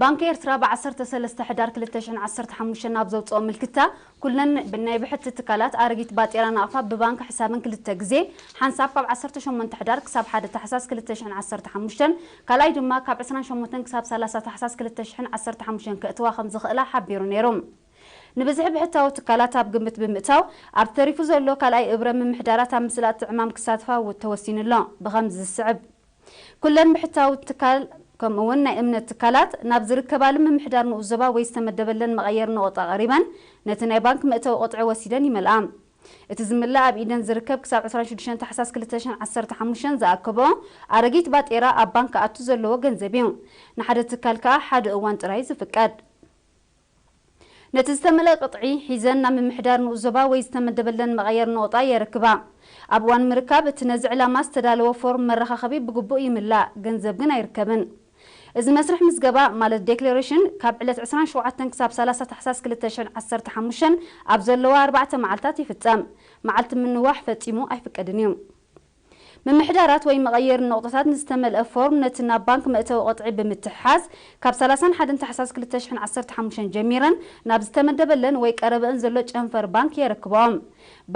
ባንኪ ኤርትራ ብ ዓሰርተ ሰለስተ ሕዳር ክልተ ሽሕን ዓሰርተ ሓሙሽተን ናብ ዘውፅኦ ምልክታ፣ ኩለን ብናይ ብሕቲ ትካላት ኣረጊት ባጤራ ናቕፋ ብባንክ ሕሳብን ክልተ ግዜ፣ ሓንሳብ ካብ ዓሰርተ ሸሞንተ ሕዳር ክሳብ ሓደ ታሕሳስ ክልተ ሽሕን ዓሰርተ ሓሙሽተን፣ ካልኣይ ድማ ካብ ዕስራን ሸሞንተን ክሳብ ሰላሳ ታሕሳስ ክልተ ሽሕን ዓሰርተ ሓሙሽተን ከእትዋ ከም ዝኽእላ ሓቢሩ ነይሩ። ንብዝሒ ብሕታዊ ትካላት ኣብ ግምት ብምእታው፣ ኣብ ተሪፉ ዘሎ ካልኣይ እብረ ምምሕዳራት ኣብ ምስላጥ ዕማም ክሳትፋ ተወሲኑ ኣሎ። ብኸምዚ ዝስዕብ። ኩለን ብሕታዊ ትካል ከምኡ እውን ናይ እምነት ትካላት ናብ ዝርከባሉ ምምሕዳር ንኡስ ዞባ ወይ ዝተመደበለን መቐየሪ ነቑጣ ቀሪበን ነቲ ናይ ባንክ መእተዊ ቁጥዒ ወሲደን ይመልኣ። እቲ ዝምላእ ኣብ ኢደን ዝርከብ ክሳብ ዕስራን ሽዱሽተን ታሕሳስ ክልተ ሽሕን ዓሰርተ ሓሙሽተን ዝኣከቦ ኣረጊት ባጤራ ኣብ ባንክ ክኣቱ ዘለዎ ገንዘብ እዩ። ንሓደ ትካል ከኣ ሓደ እዋን ጥራይ ዝፍቀድ። ነቲ ዝተመልአ ቅጥዒ ሒዘን ናብ ምምሕዳር ንኡስ ዞባ ወይ ዝተመደበለን መቐየሪ ነቑጣ የረክባ። ኣብ እዋን ምርካብ እቲ ነዚ ዕላማ ዝተዳለወ ፎርም መረኻኸቢ ብግቡእ ይምላእ፣ ገንዘብ ግን ኣይርከብን። እዚ መስርሕ ምዝገባ ማለት ዴክለሬሽን ካብ ዕለት ዕስራን ሸውዓተን ክሳብ ሰላሳ ታሕሳስ ክልተ ሽሕን ዓሰርተ ሓሙሽተን ኣብ ዘለዋ ኣርባዕተ መዓልታት ይፍጸም። መዓልቲ ምንዋሕ ፈጺሙ ኣይፍቀድን እዩ። ምምሕዳራት ወይ መቐየሪ ነቑጣታት ንዝተመልአ ፎርም ነቲ ናብ ባንክ መእተዊ ቁጥዒ ብምትሕሓዝ፣ ካብ ሰላሳን ሓደን ታሕሳስ ክልተ ሽሕን ዓሰርተ ሓሙሽተን ጀሚረን ናብ ዝተመደበለን ወይ ቀረበአን ዘሎ ጨንፈር ባንክ የረክብኦም።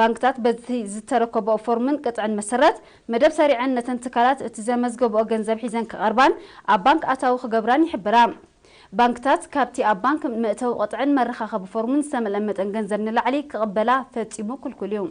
ባንክታት በቲ ዝተረከብኦ ፎርምን ቅጥዕን መሰረት፣ መደብ ሰሪዐን ነተን ትካላት እቲ ዘመዝገብኦ ገንዘብ ሒዘን ክቐርባን ኣብ ባንክ ኣታዊ ክገብራን ይሕብራ። ባንክታት ካብቲ ኣብ ባንክ መእተዊ ቁጥዕን መረኻኸቢ ፎርምን ዝተመልአ መጠን ገንዘብ ንላዕሊ ክቕበላ ፈጺሙ ክልኩል እዩ።